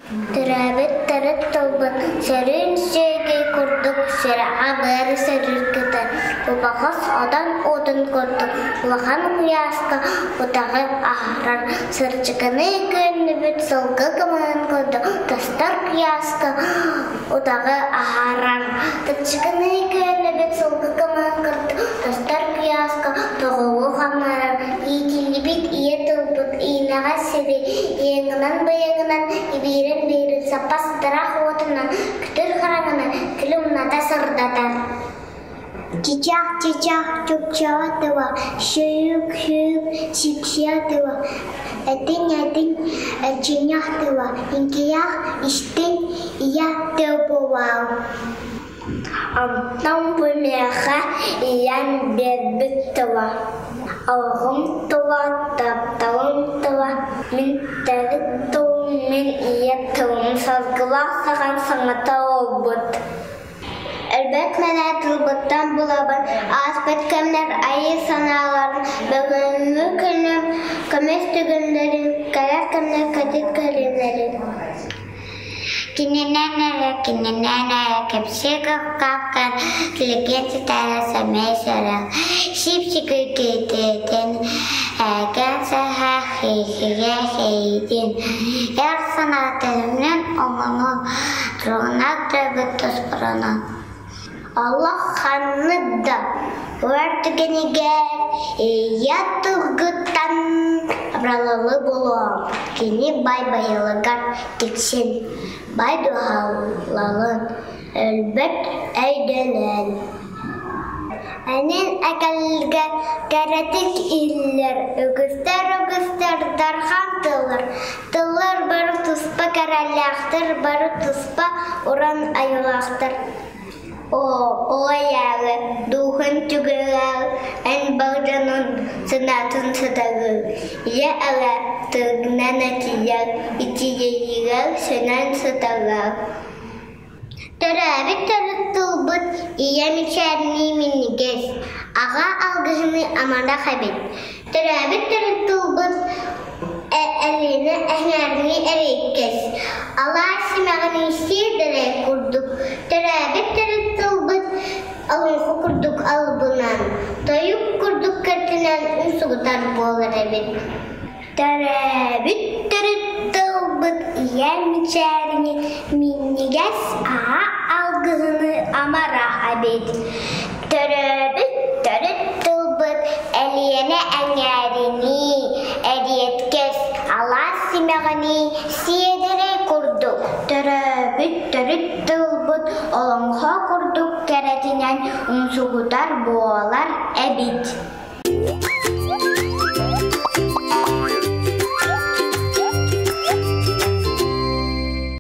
Төрөөбүт төрүт тылбыт сөрүүн сүөгэй курдук сүрэҕэ быары сөрүүргэтэр, убаҕас отон уутун курдук улахан куйааска утаҕы аһарар, сырдьыгыныы күөннүбүт сылгы кымыһын курдук тостор куйааска утаҕы аһарар, тыччыгыныы күөннүбүт сылгы кымыһын курдук тостор куйааска тоҕолуу хамнарар, иитиллибит ийэ тылбыт иинэҕэс сири иэҥинэн-быйаҥынан ибиирэн биэрин саппас ыраах уотунан күтүр хараҥаны күлү умната сырдатар. Чичах чичах чукчаҕа тыла, сүүрүк сүүрүк сипсиэ тыла, этиҥ этиҥ эрчимнэх тыла, иҥкийэх истиҥ ийэ тыл буолуо. Онтон бу миэхэ ийэм биэрбит тыла, алҕым тыла, тапталым тыла, мин төрүт тылым, мин ийэ тылым саргылаах сахан саҥата буолбут. Өлбөт мэҥэ тылбыттан булабын, ааспыт кэмнэр айыы санааларын, бүгүҥҥү күнүм көмүс түгэннэрин, кэлэр кэмнэр кэтит көрүҥнэрин. Кининэн эрэ, кининэн эрэ кэпсиир кыахтаахтар Килэкиэн ситээрэ сэмэй сэрэх, сип-сикир киитиэтин, ээкээн сэһээх хиихигэ хэйиитин, эр санаа төнүнэн омунун, туругунар төрбүт тоспоронун. Олох ханнык да өр түгэнигэр ийэ тылгыттан абыраллыы буолуо, кини бай баһылыгар тиксин, бай дуоһалалын өлбөт өйдөнөн. Энин экэлгэ кэрэтик иһиллэр, үгүстэр-үгүстэр дархан тыллар, тыллар бары туспа кэрэлээхтэр, бары туспа уран айылаахтар. Оо, ааҕы, дууһан түгэҕэр эн бардьанын санаатын сатарыы, ийэ эрэ тылгынан этийэр, итийэригэр сэнэн сытарар. Төрөөбүт төрүт тылбыт ийэ мичээринии минньигэс, аҕа алгыһыныы амарах эбит. Төрөөбүт төрүт тылбыт Элиэнэ эҥээринии эриэккэс, алаас симэҕинии сиэдэрэй курдук, төрөөбүт төрүт тылбыт олоҥхо курдук албынан, тойук курдук кэртинэн умсугутар буолар эбит. Төрөөбүт төрүт тылбыт ийэ мичээрини минньигэс аҕа алгыһыныы амарах эбит. Төрөөбүт төрүт тылбыт Элиэнэ эҥээринии, эриэткэс алаас симэҕинии сиэдэрэй курдук. Төрөөбүт төрүт тылбыт олоҥхо курдук кэрэтинэн умсугутар буолар эбит.